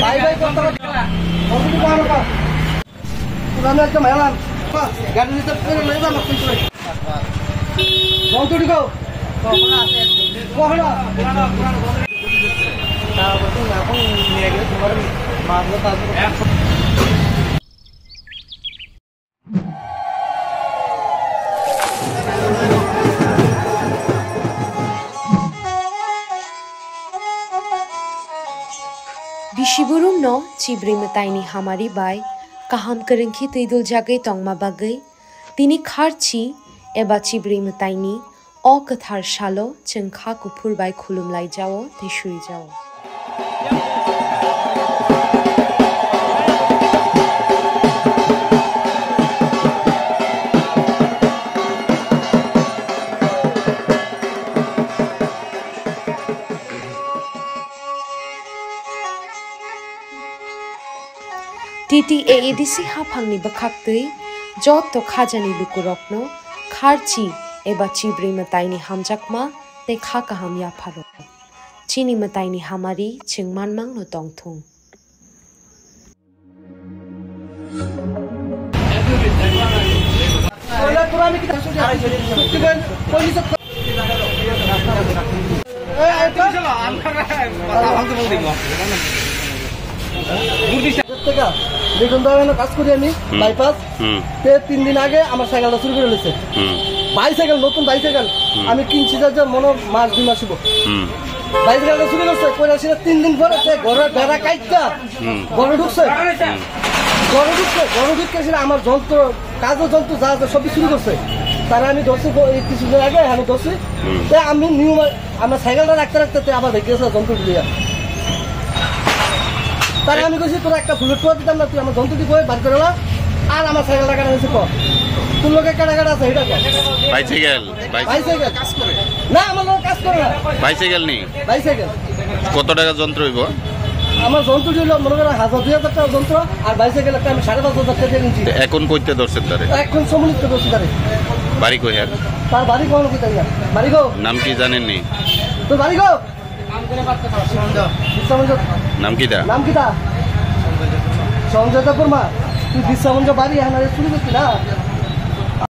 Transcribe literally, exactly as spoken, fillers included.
ভাই ভাই, কত টাকা? কত টাকা পাওয়া গেল? পুরানো একটা মেলাম। গাড়ি নিতে পেরে লয়ে যাবো, তুই করে। বন্ধ ঠিক হোক। কখন আছে? কখন? তারপর তুমি এখন নিয়ে গেলে তোমার মাছগুলো তারপর Bisiburumno chibrwi mwtaini hamari bai kaham kwrwngkhe twiduljagwi tongma bagwi tini kharchi eba chibrwi mwtaini o kwthar salo chwng kha kuphur bai khulumlaijao tei suijao. T T A A D C haphangni bwkhaktwi joto khajani lukurokno kharchi eba chibrwi mwtaini hamjakma tei kha kaham yapharo. Chini mwtaini hamari chwng manmangno tongthung. টাকা বেতন দেওয়া হয় না, কাজ করি আমি, হুম। বাইপাস। হুম। তে তিন দিন আগে আমার সাইকেলটা চুরি করে নিয়েছে। হুম। বাইসাইকেল, নতুন বাইসাইকেল। হুম। আমি কিনছি যে, যে মনে হয় মাস দুই মাস হইব। হুম। বাইসাইকেলটা চুরি করছে, করে আসলে তিন দিন পরে সে ঘরে বেড়া কাটটা হুম। ঘরে ঢুকছে। হুম। ঘরে ঢুকছে, ঘরে ঢুকতে আসলে আমার যন্ত্র, কাজের যন্ত্র যা আছে সবই চুরি করছে। তারা আমি ধরছি, ব-, এই কিছুদিন আগে আমি ধরছি। হুম। তে আমি নিউ মা-, আমার সাইকেলটা রাখতে রাখতে তে আবার দেখে গেছে যন্ত্র দিয়ে। তারা আমি কইছি, "তোরা একটা বুলেট প্রুফ দিতাম না, তুই আমার যন্ত্রটি বই বার করে লা, আর আমার সাইকেলটা কাটা হয়েছে কর। তোর লোকে কাটা কাটা আছে, এটা কর।" Bicycle, bicycle. বাইসাইকেল। না, আমার লোক কাজ করে না। বাইসাইকেল নেই? বাইসাইকেল। কত টাকা যন্ত্র হইব? আমার যন্ত্রটি হলো মনে করো হাজার দুই হাজার টাকা যন্ত্র, আর বাইসাইকেল একটা আমি সাড়ে পাঁচ হাজার টাকা দিয়ে কিনছি। তো এখন কইতে ধরছেন তারে? এখন সমন্বিত করছি তারে। বাড়ি কই হ্যাঁ? তার বাড়ি কোন কি তাই না? বাড়ি গো? নাম কি জানেননি? তোর বাড়ি গো? বিশ্বমঞ্জ। নাম কিতা? নাম কিতা? সঞ্জয় দেববর্মা। তুই বিশ্বমঞ্জ বাড়ি এখানে চুরি করছি না?